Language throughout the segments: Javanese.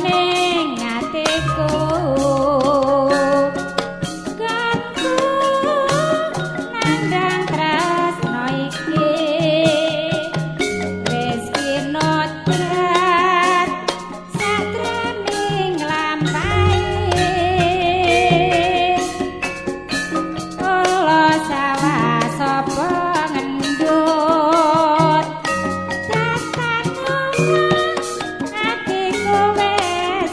ning atiku. Kanku nandang tresno iki wis kinodrat satraning lampahe. Kula sawah sapa ngendut tatan atiku wis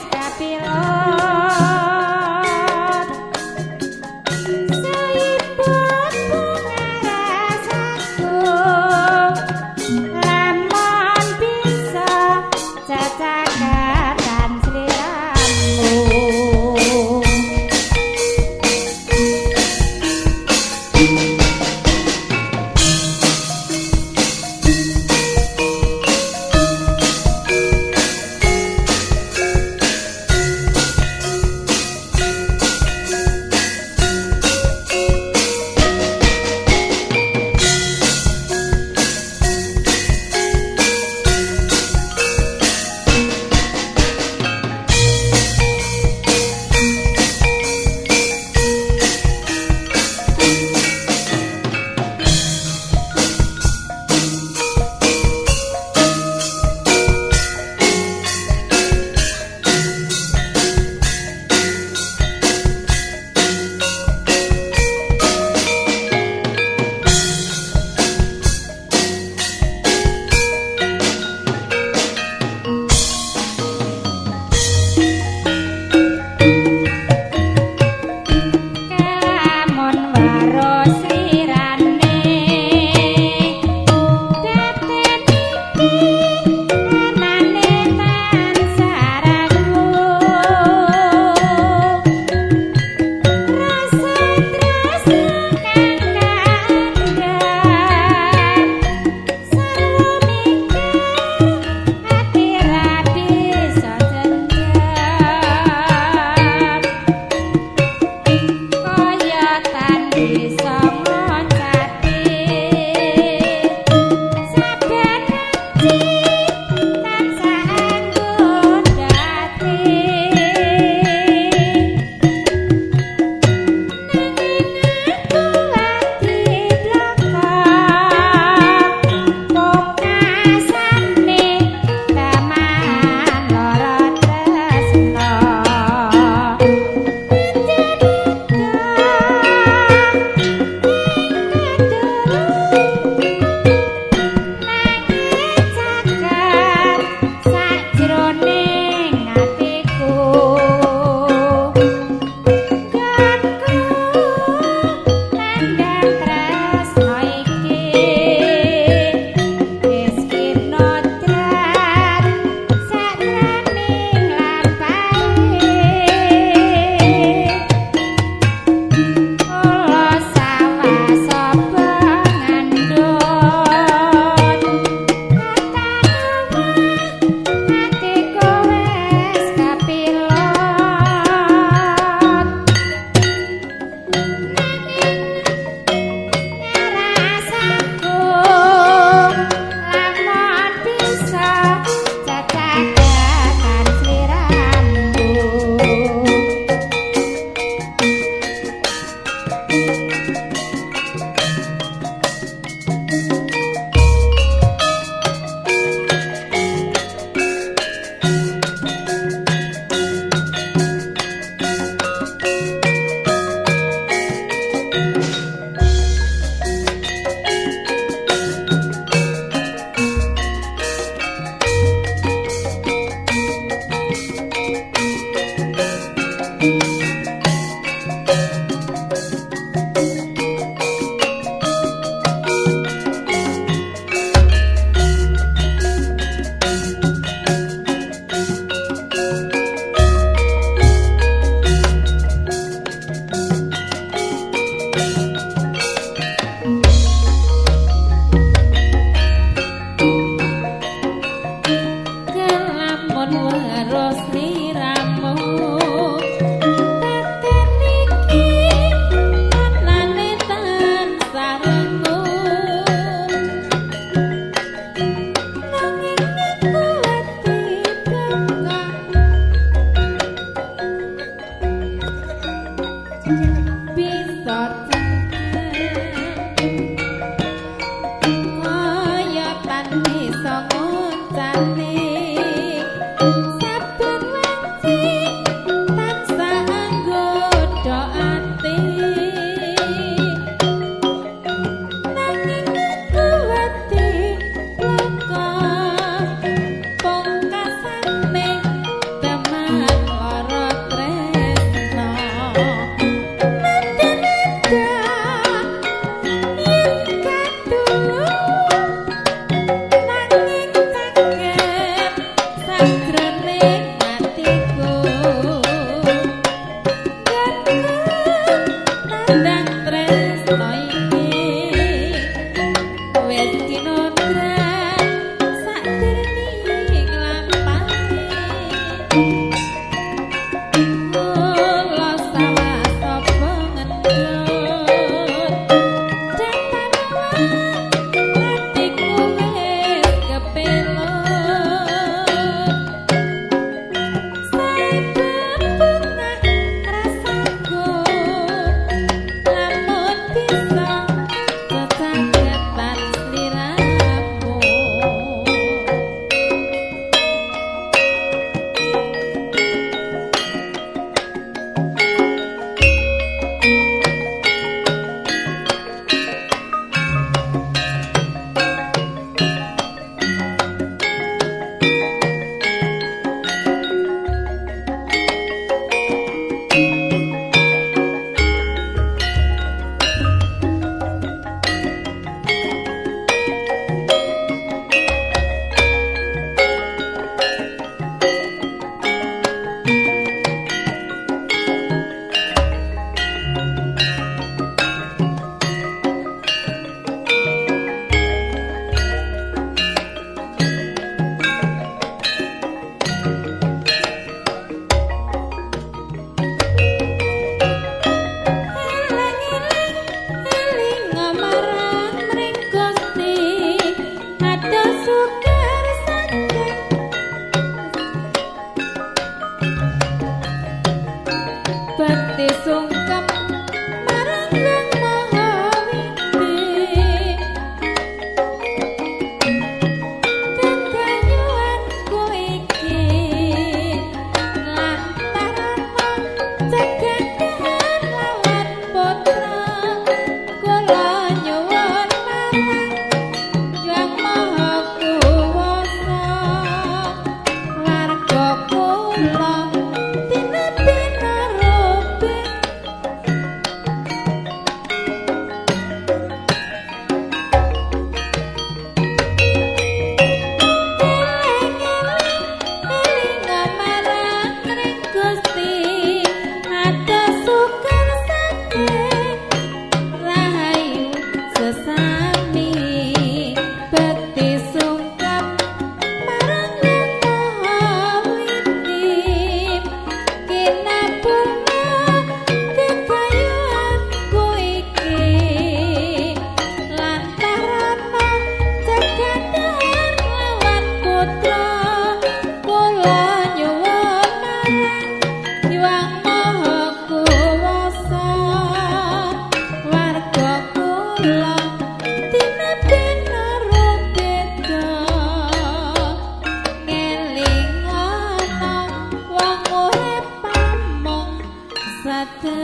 Saderma.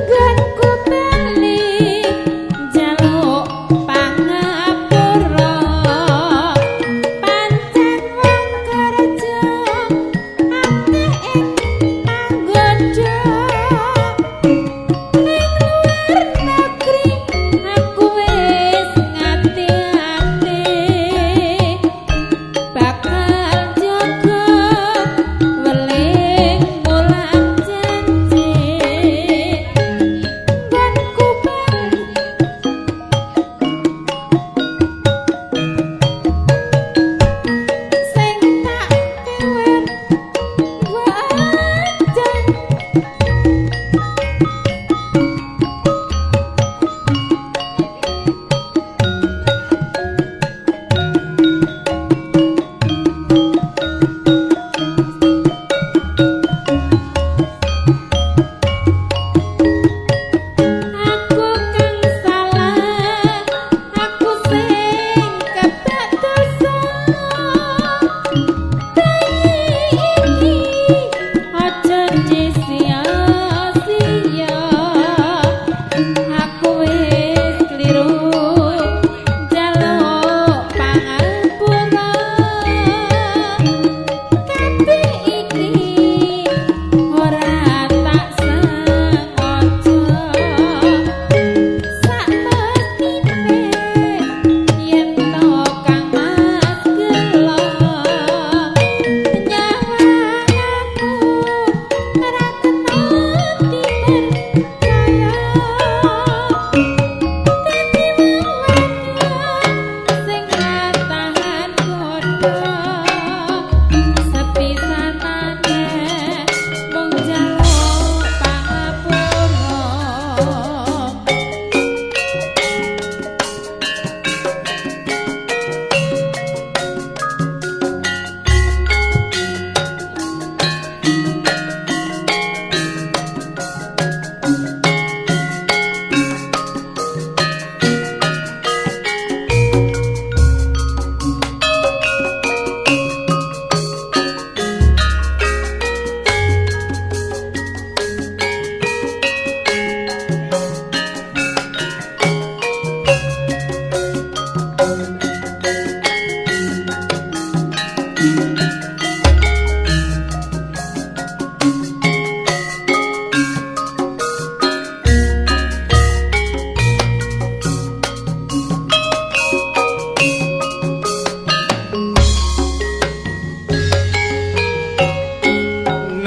Nggonku bali njaluk pangapura, pancen wong kerja akeh ing panggoda. Ning luar negeri aku wis ngati-ati bakal jaga weling mulang janji. Nggonku bali sing tak kewer wajah. Aku kang salah, aku sing kebak dosa. Bayi iki aja disia-sia. Aku wis kliru njaluk pangapura. Kabeh iki ora tak sengaja. Sak mestine yen to Kang Mas gelo nyawang aku ora kena dipercaya. Dadi wong wadon sing ra tahan godha, sepisanane mung njaluk pangapura.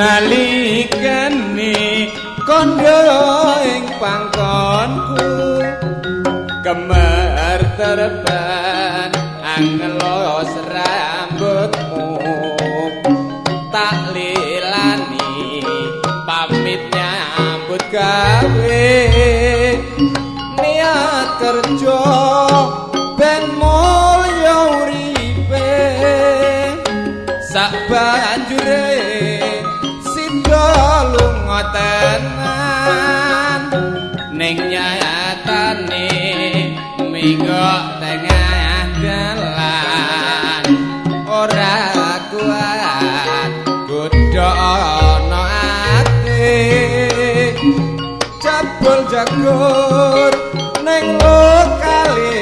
Nalikane kandha ing pangkonku kemer terban angelos rambutmu, tak lilani pamit nyambut gawe niat kerja ben mulya uripe. Sak banjure sida lunga tenan ning nyatane minggo tengah dalan ora kuat godha ana ati jebul jagur ning lokale.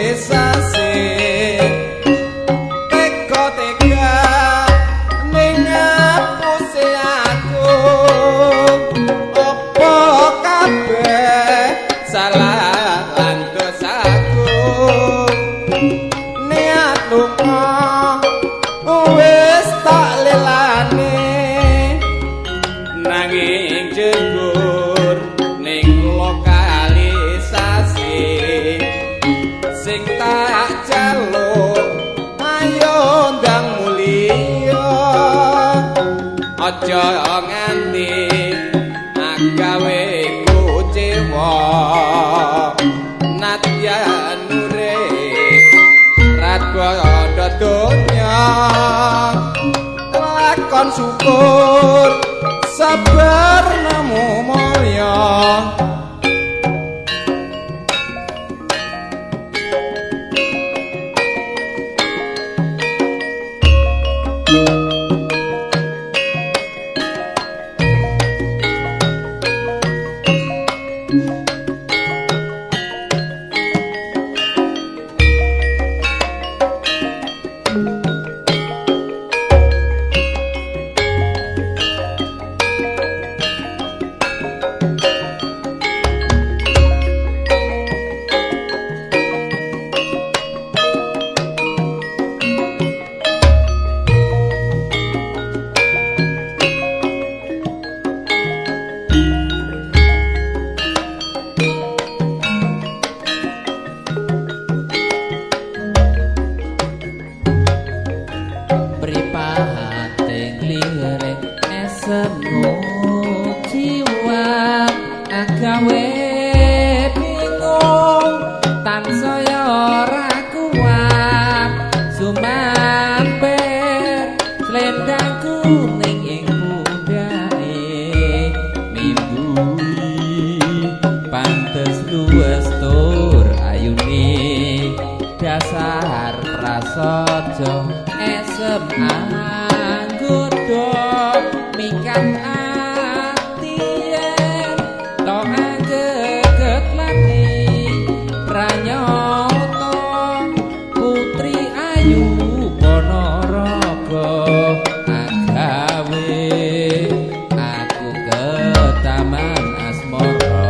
Tur ayune dasar prasaja esem anggoda mikat ati yen to anggeget lati pranyata putri ayu Ponorogo agawe aku ketaman asmara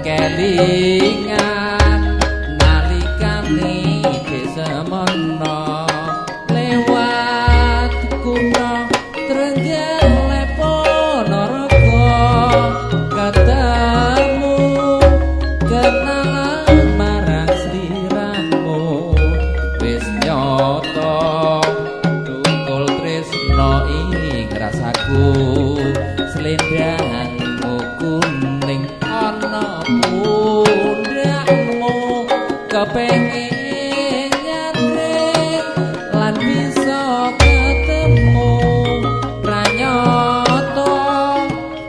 kelingan nalikane desemana lewat kutha Trenggalek Ponorogo ketemu kenalan marang sliramu wis nyata tukul tresna ing rasaku slendangmu kuning ana pundhakmu kepengin nyandring lan bisa ketemu pranyata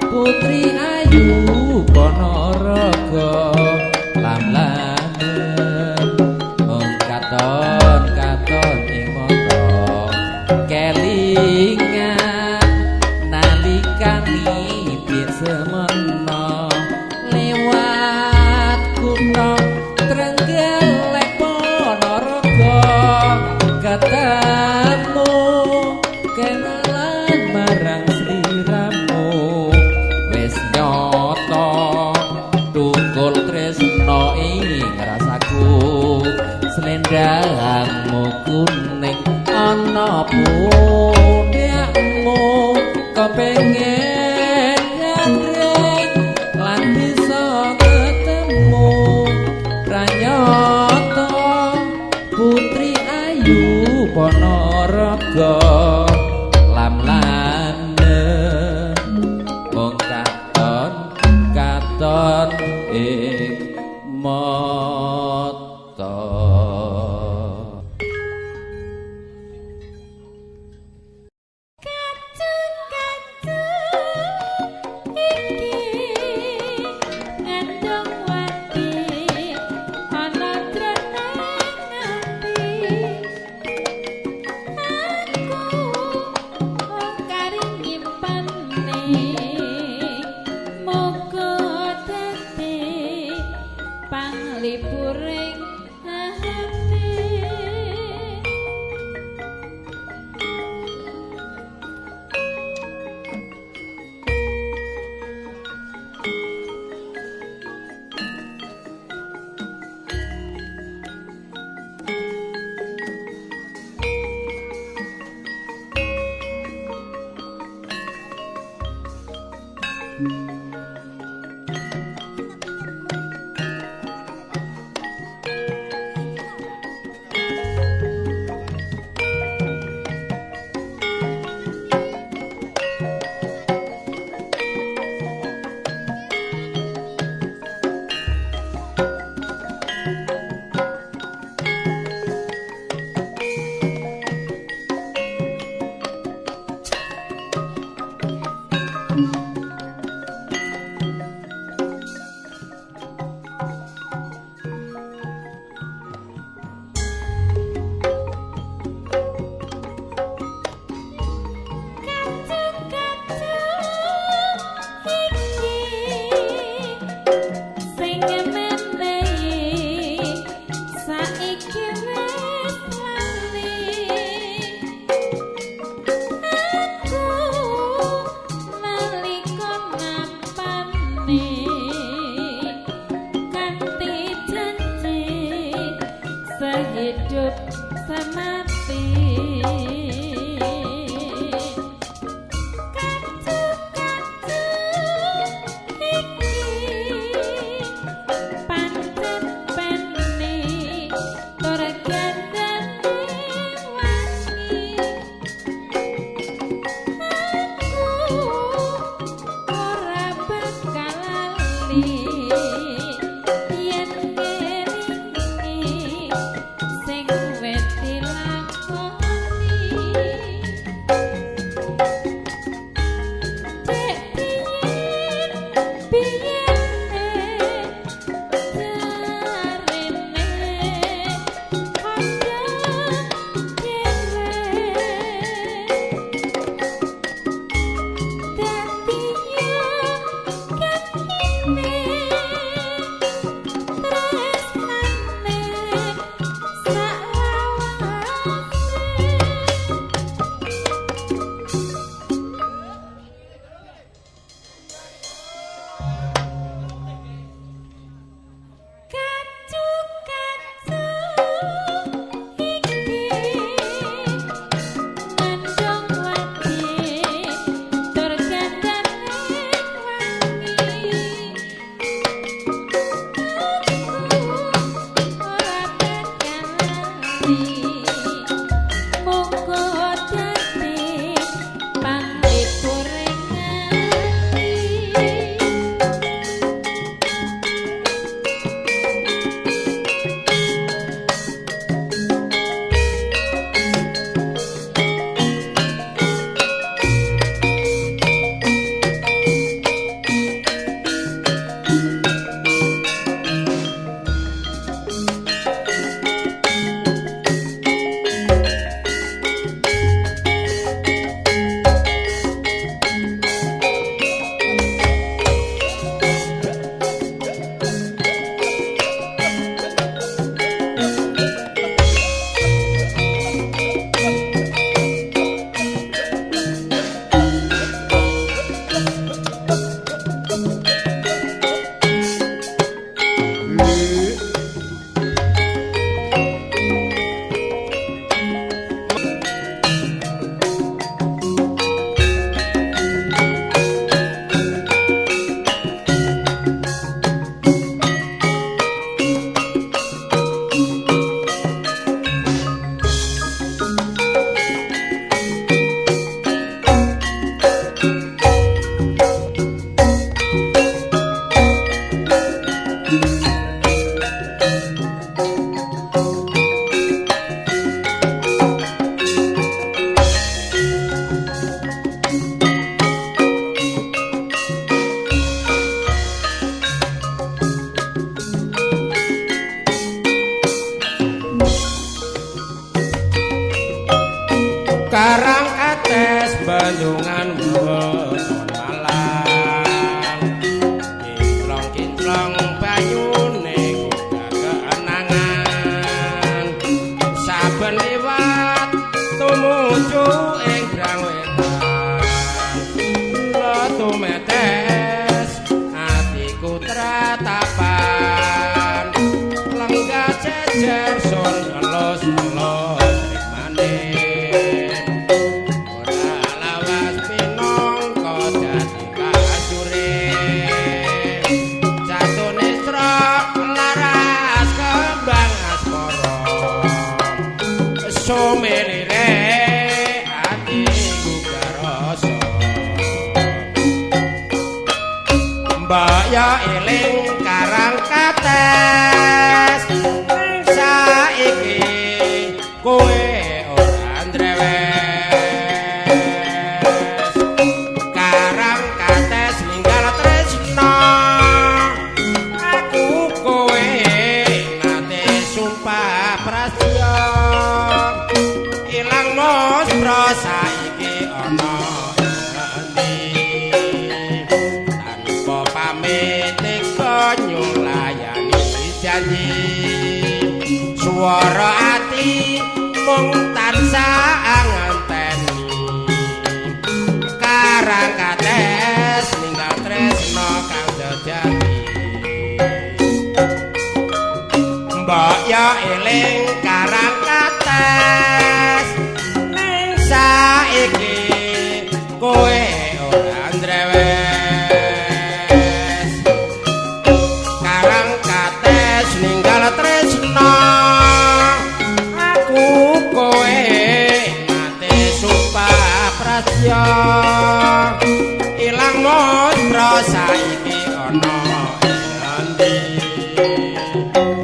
putri ayu Ponorogo lam-lamen mung katon-katon ing mata kelingan nalikane semono lewat kutha Trenggalek Ponorogo ketemu kenalan marang sliramu wis nyata tukul tresna ing rasaku slendangmu kuning ana pundhakmu kepengin nyandring lan bisa ketemu pranyata putri ayu Ponorogo lam-lamen mung katon katon ing mata. Kacu-kacu iki ngandung wati ana jroning ati aku mung kari nyimpane muga dadi panglipuring ati. Kacu-kacu iki sing menehi saiki wis lali aku nalika nampane kanthi janji sehidup semati. Kacu-kacu iki pancet pene tur gandane wangi aku ora bakal lali yen ngelingi sing wis dilakoni. janji. Swara ati mung tansah ngenteni. Karang kates ninggal tresna kang sejati. Mbok yo eling karang kates ning saiki kowe ora ndrewes. Karang kates ninggal tresna aku kowe mate sumpah prasya. Ilang mutra saiki ana endi.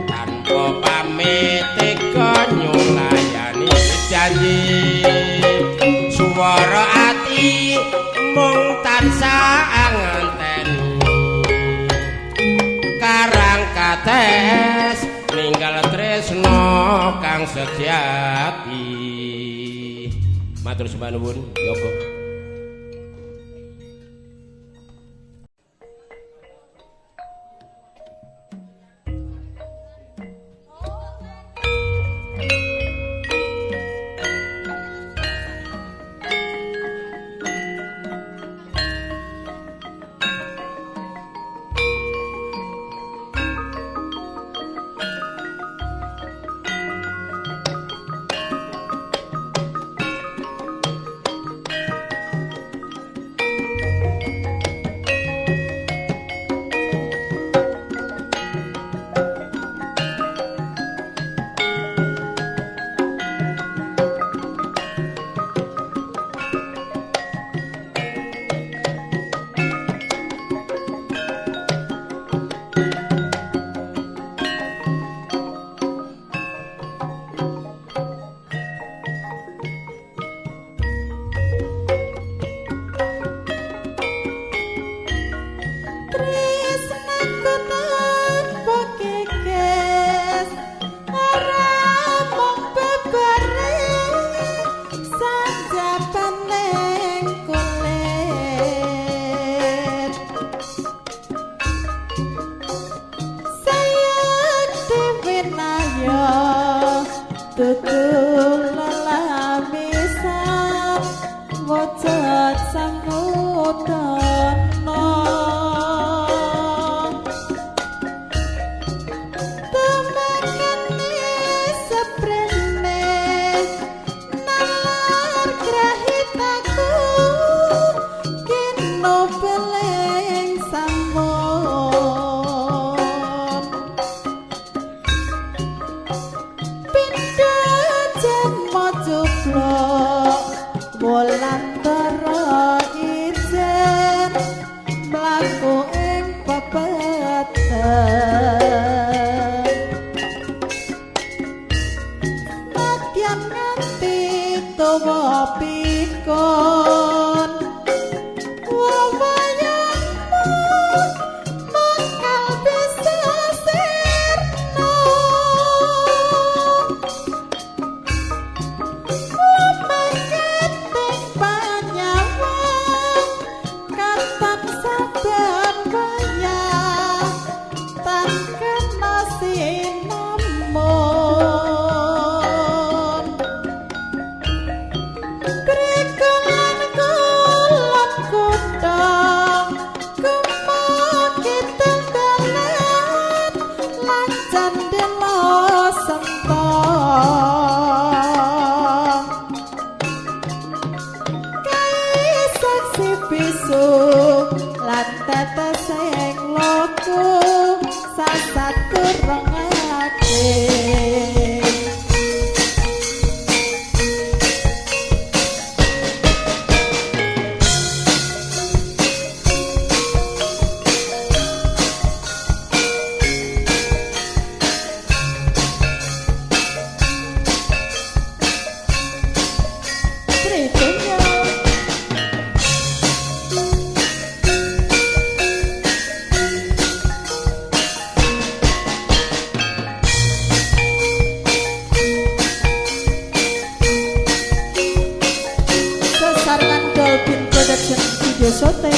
Tanpa pamit tega nyulayani janji. Swara ati mung tansah ngenteni. Karang kates ninggal tresna kang sejati. Matur sembah nuwun, yoga. Sote.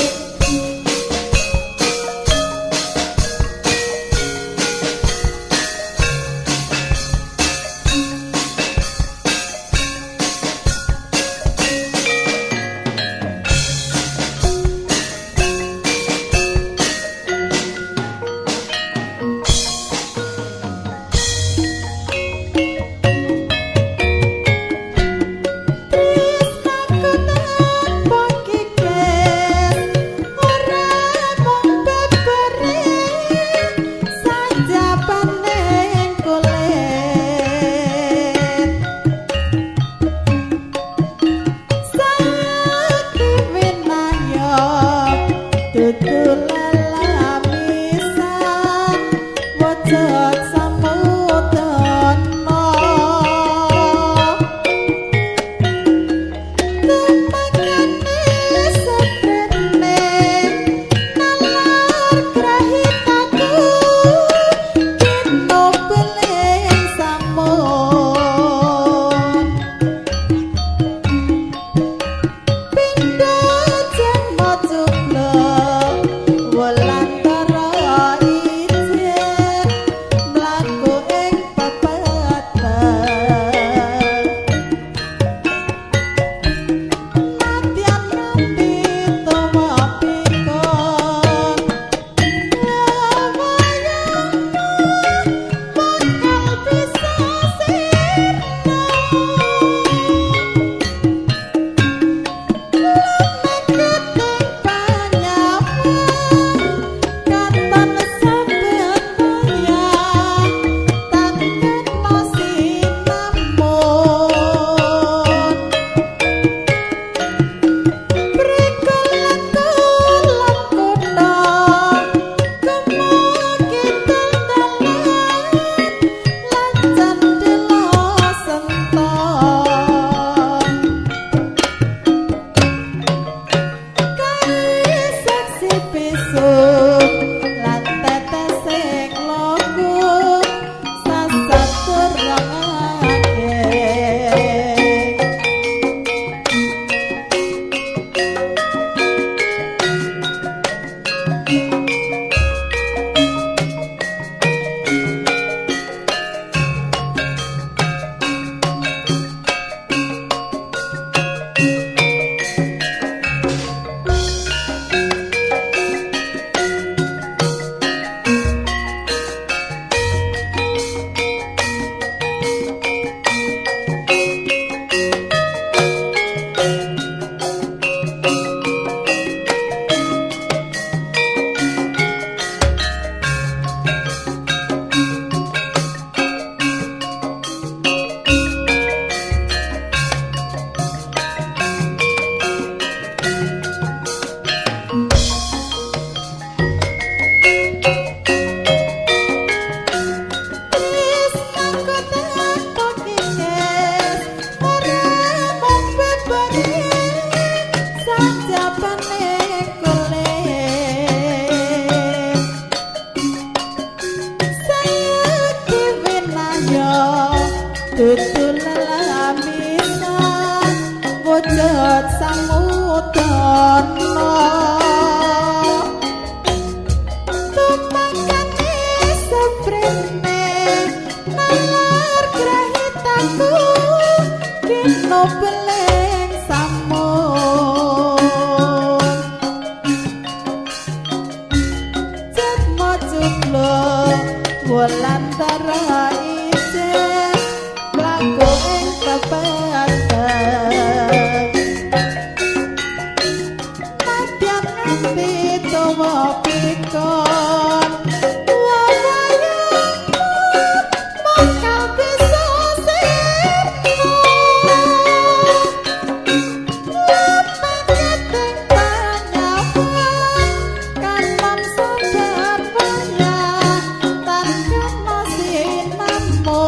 Dudu lelamisan wujud samudana. Tumakane seprene nalar grahitaku kino beling samun. Jatma cubluk wulandara isih mlaku ing tepeteng. Nadyan nganti tuwa pikun, wawayahmu bakal bisa sirna. Lepaketing panyawan katon sabar wayah tan kena sinamun.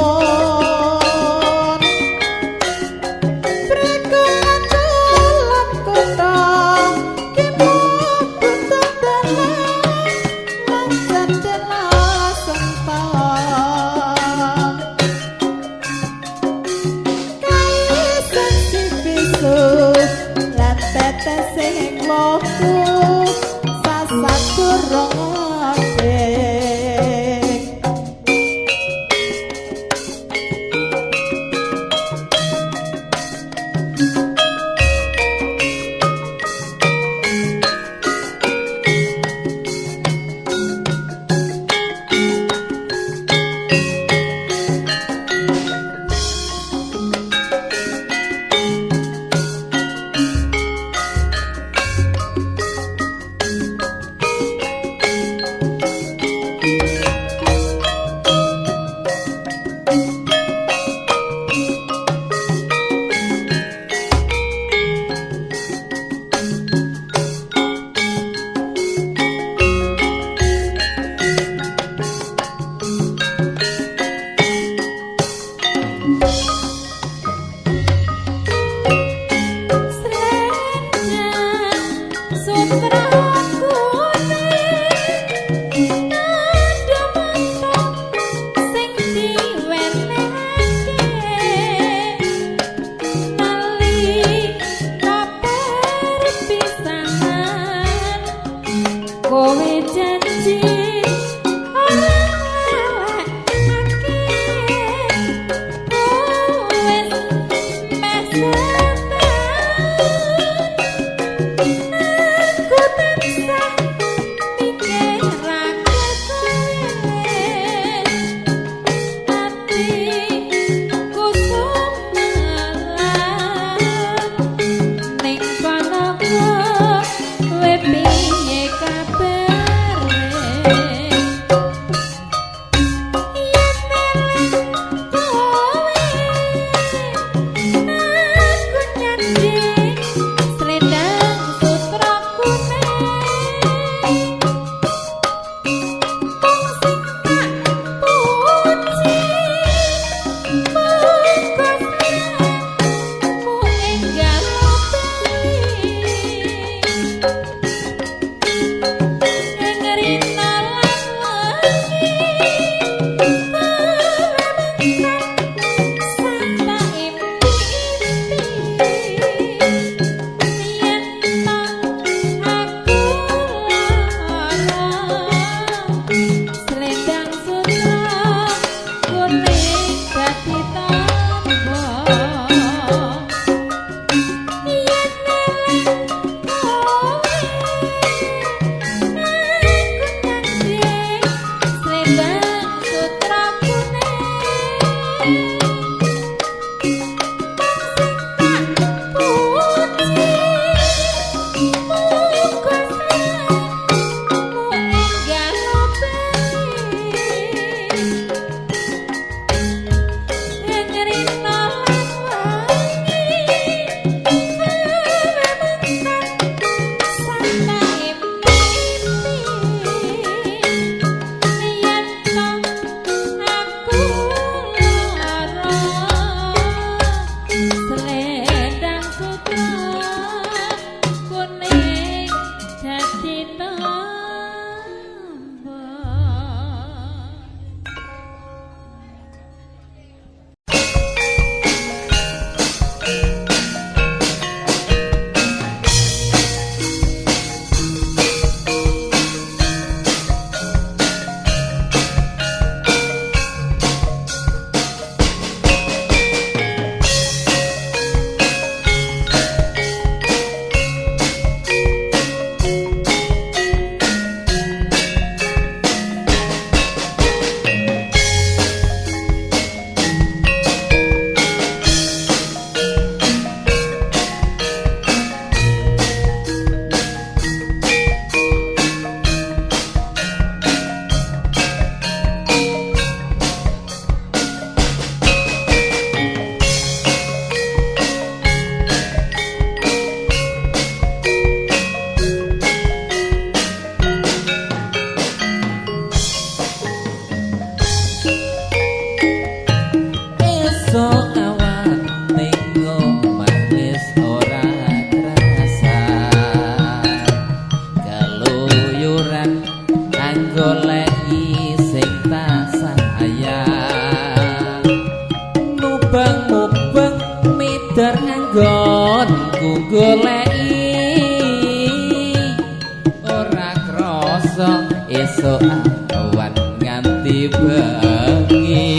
esuk awan nganti bengi.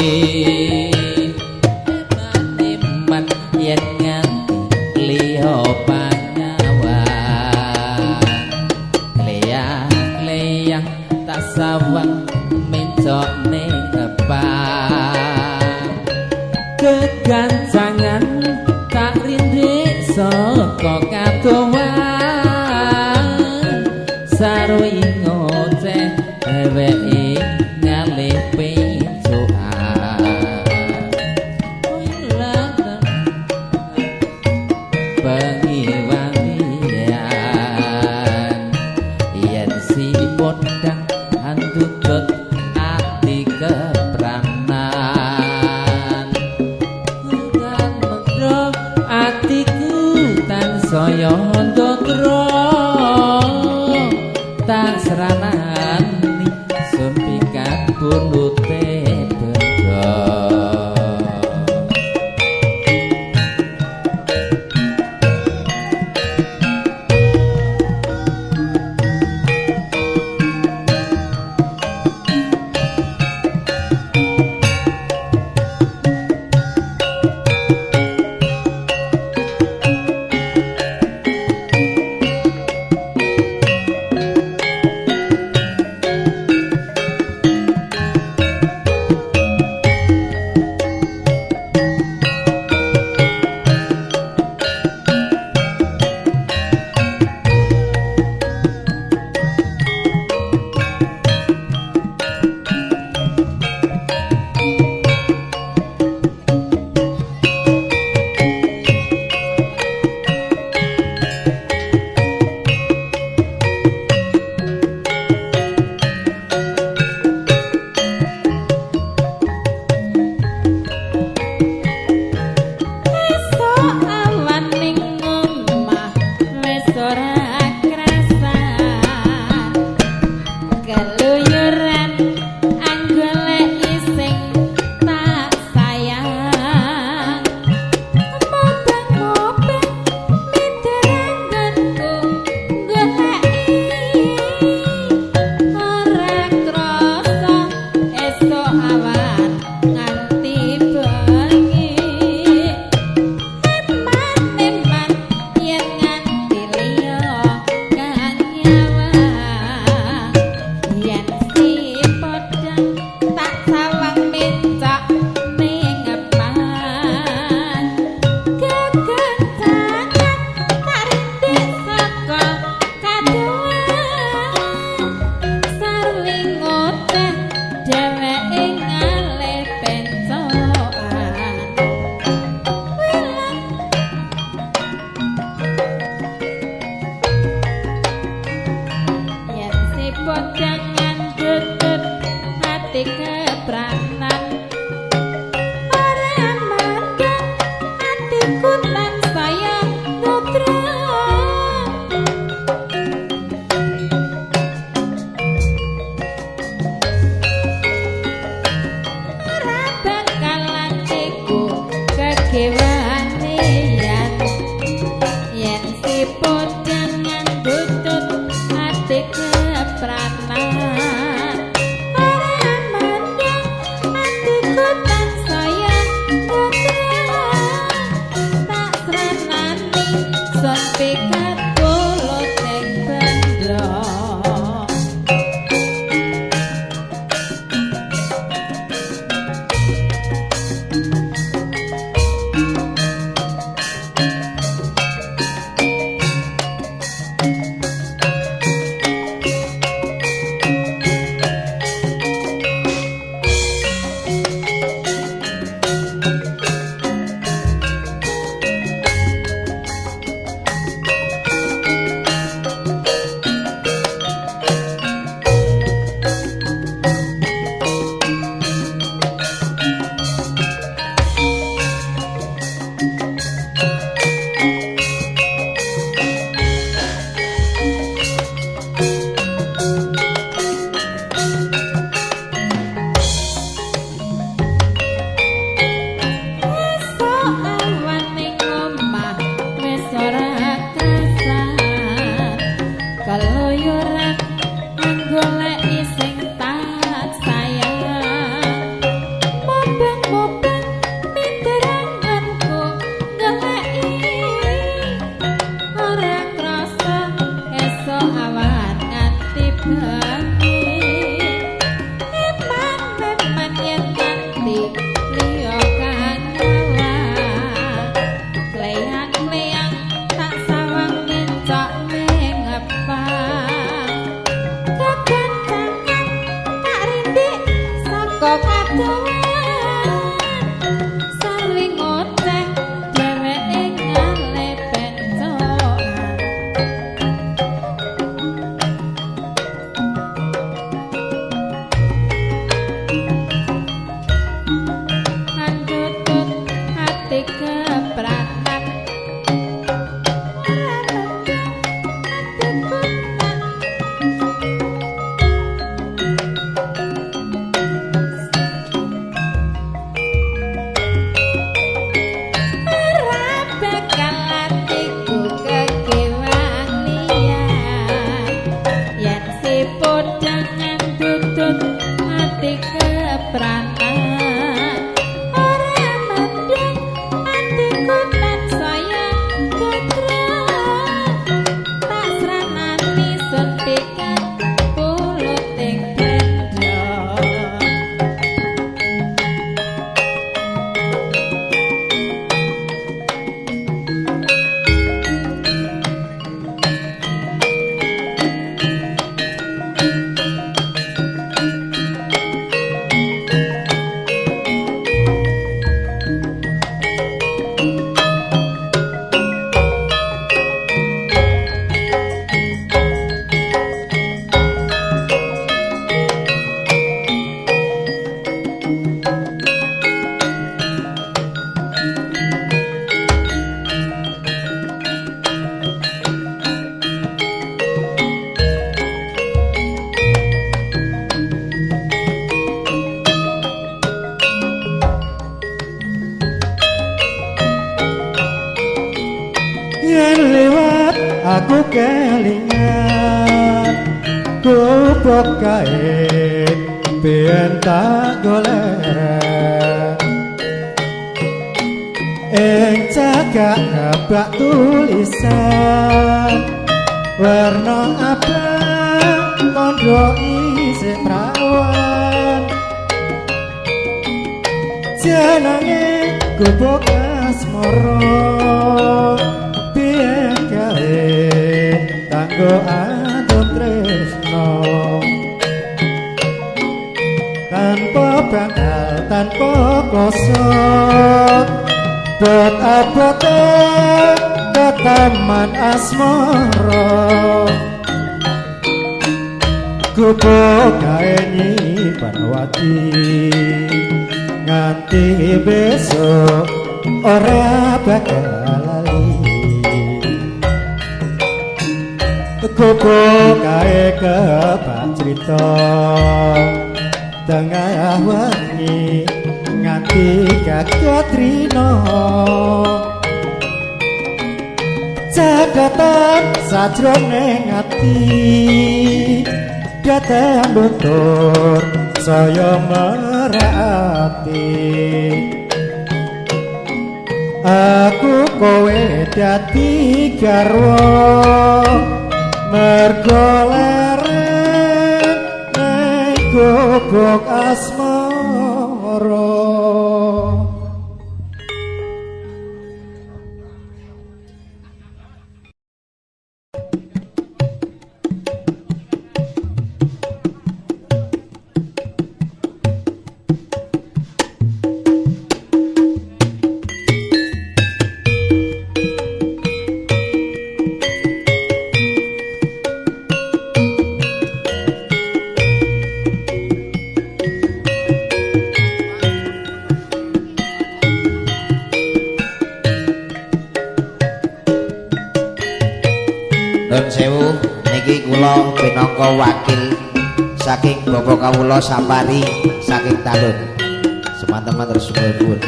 Eman-eman yen nganti liya panyawang, kleyang-kleyang tak sawang mencok ning kepang. Kegancangan tak rindik saka kadowan, sarwi ngoceh dheweke ngalih picukan. Pengiwangian yen si podang andutut ati kepranan. Aku kelingan gubuk kae biyen tak golek ing cagak kebak tulisan werna abang tondo isih prawan jenenge gubuk asmara biyen kae kanggo adem tresno tanpa bakal tanpa kloso bot abote ketaman asmara gubuk kae nyimpen wati nganti besok ora bakal lali. Gubuk kae kebak crita tengah wengi nganti katrina cadatan sajroning ati dateng luntur saya merati. Aku kowe dadi garwa mergo leren ning gubuk asmara. Nun sewu niki kula pinangka wakil saking Bapak kawula Sapari saking Talun. Semanten terus nuwun.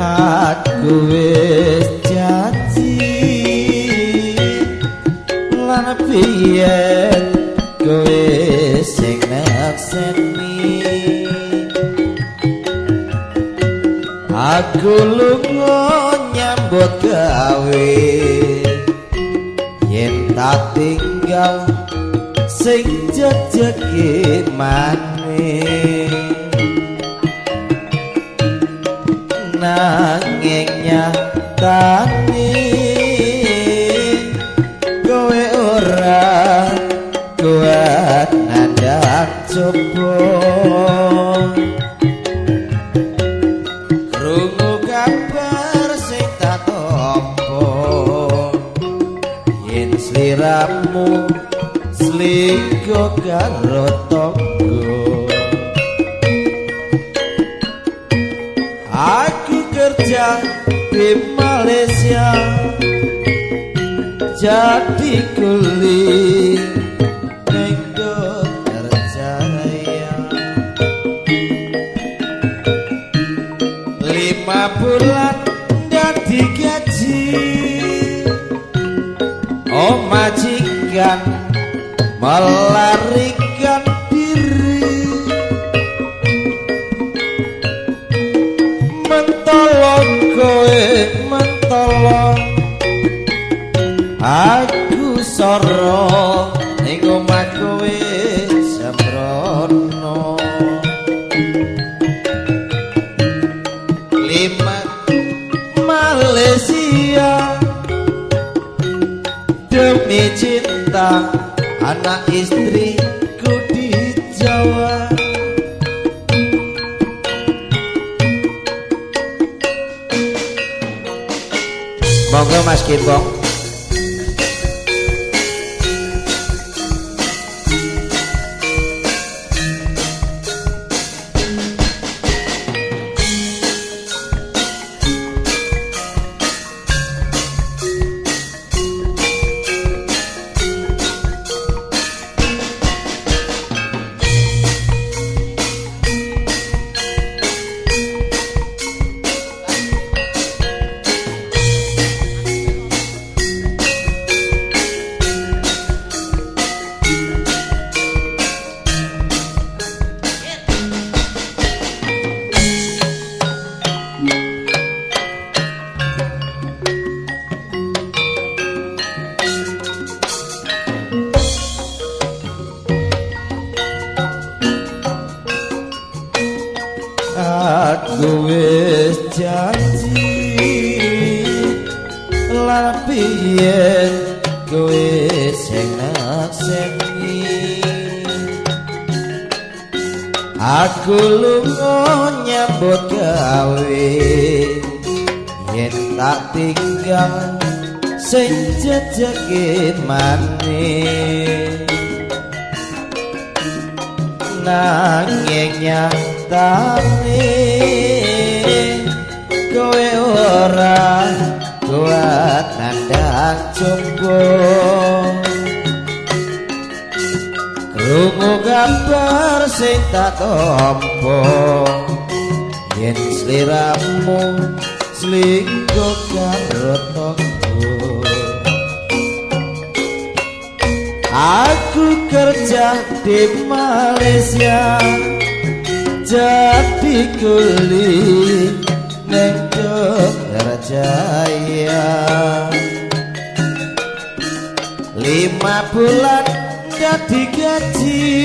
Aku wis janji lan piye kowe sing nakseni aku lunga nyambut gawe yen tak tinggal sing jejege maneh nanging nyatane kowe ora kuat nandhang coba krungu kabar sing tak tampa yen sliramu selingkuh karo tangga. Aku kerja di Malaysia jadi kuli ning Jaya 5 bulan dadi gaji oh majikan melarikan diri mentolong kowe mentolong aku soro ning omah kowe sembrono 5 Malaysia demi cinta anak istriku di Jawa. Monggo Mas Gembong. Aku wis janji lan piye kowe sing nakseni. Aku lunga nyambut gawe yen tak tinggal sing jejeke manis. Nanging nyatane kowe ora kuat nandhang coba. Krungu kabar sing tak tampa yen sliramu selingkuh karo tangga. Aku kerja di Malaysia jadi kuli neng Jaya. 5 bulan dadi gaji,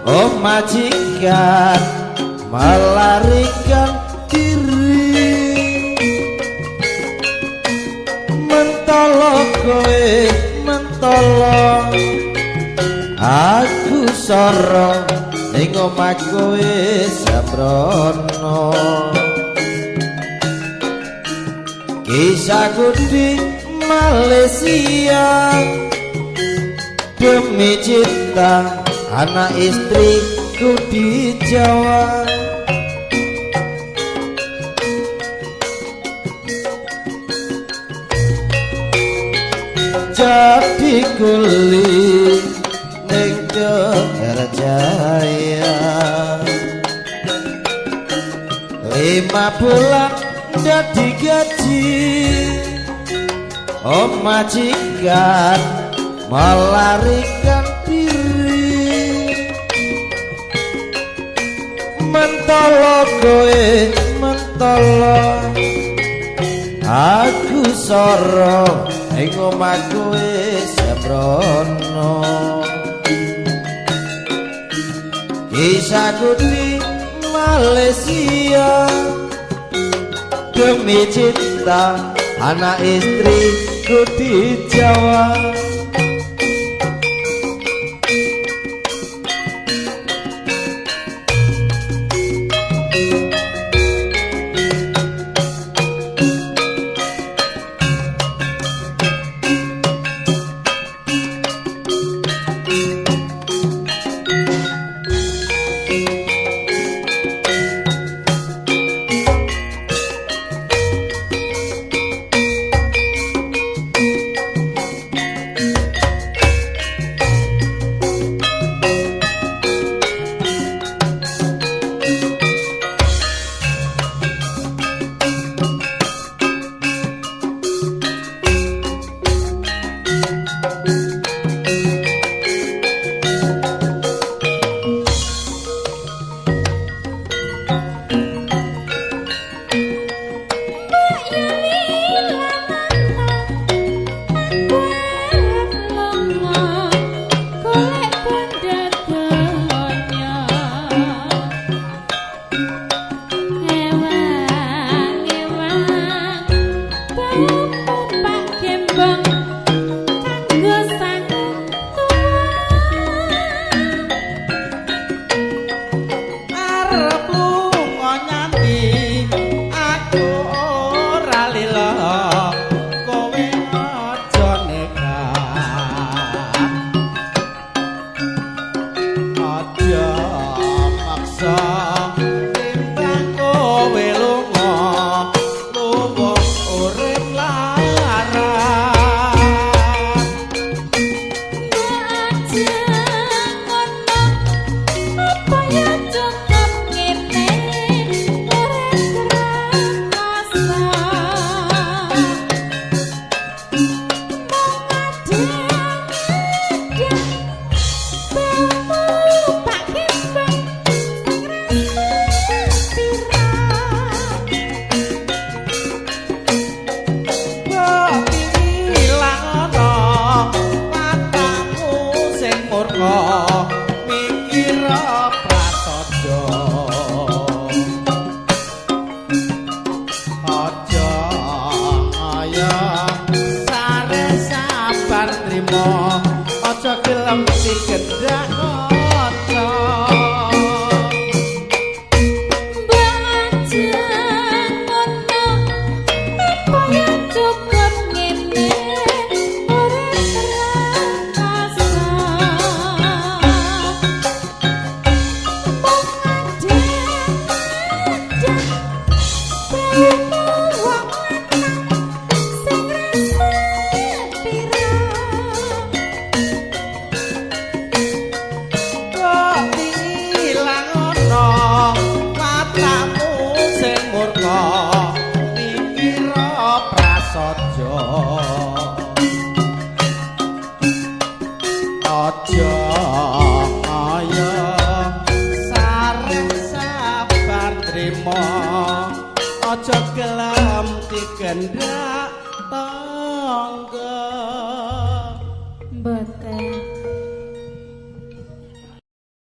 oh majikan melarikan diri. Mentolo kowe mentolo, aku soro ning omah kowe sembrono. Kisahku di Malaysia demi cinta anak istriku di Jawa. Jadi kuli ning Jaya. 5 bulan dadi gaji, oh majikan melarikan diri. Mentolo kowe mentolo, aku soro ing omah kowe sembrono. Kisahku di Malaysia demi cinta anak istriku di Jawa. murka mikira prasaja. Aja kaya sare sabar trimo, aja gelem digendak kanca. Aja kaya sare sabar trimo, aja gelem digendak tangga.